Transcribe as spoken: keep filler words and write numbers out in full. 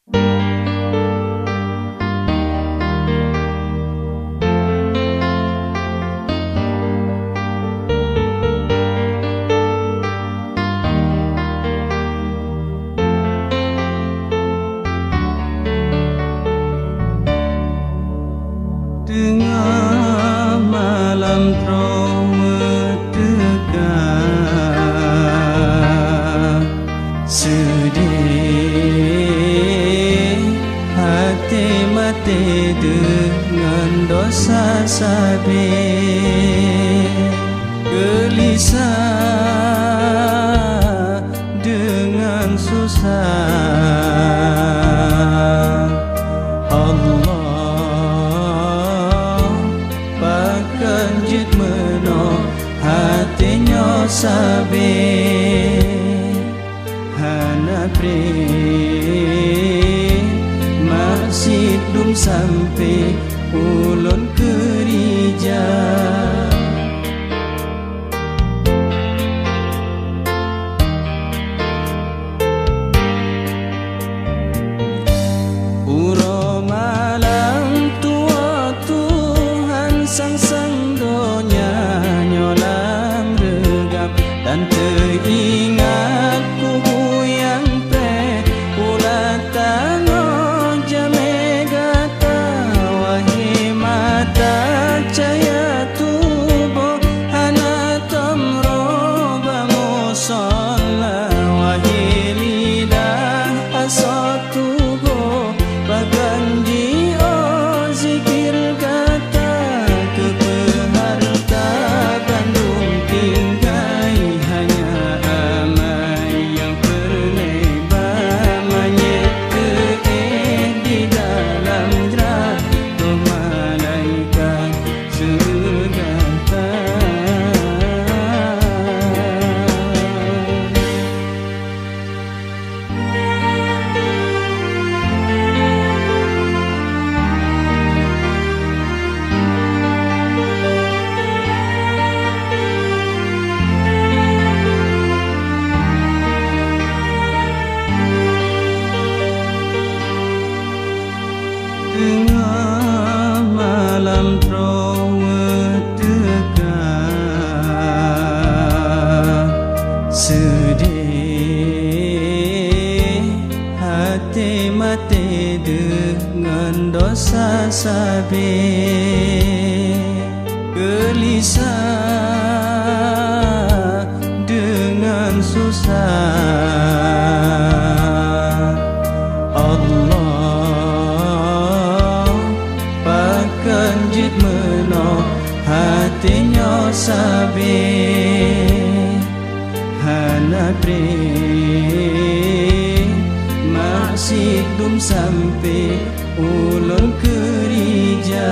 Teungoh malam troh meuteuka, seudeh até maté deungon desya sabe, geulisah deungon susah. Allah, pakon jeuet meunoe até nyoe sabe, hana preh mak sidum sampoe ulôn keurija. Uroe malam tuwoe Tuhan sang-sang donya nyoe lam reugam, dan teuingat kubu nyang preh ulat tanoh jamé gata, wahé mata cahya tuboh, hana tom roh bamusola, wahé lidah asoe tuboh, pakon jiôh zikir gata, keupeue hareuta bandum tinggai, hanya amai nyang peureulée ba manyét keuéh di dalam jrat roh malaikat. Teungoh malam troh meuteuka, seudeh até maté deungon desya sabe, geulisah deungon susah. Allah, pakon jeuet meunoe até nyoe sabe, hana preh mak sidum sampoe ulôn keurija.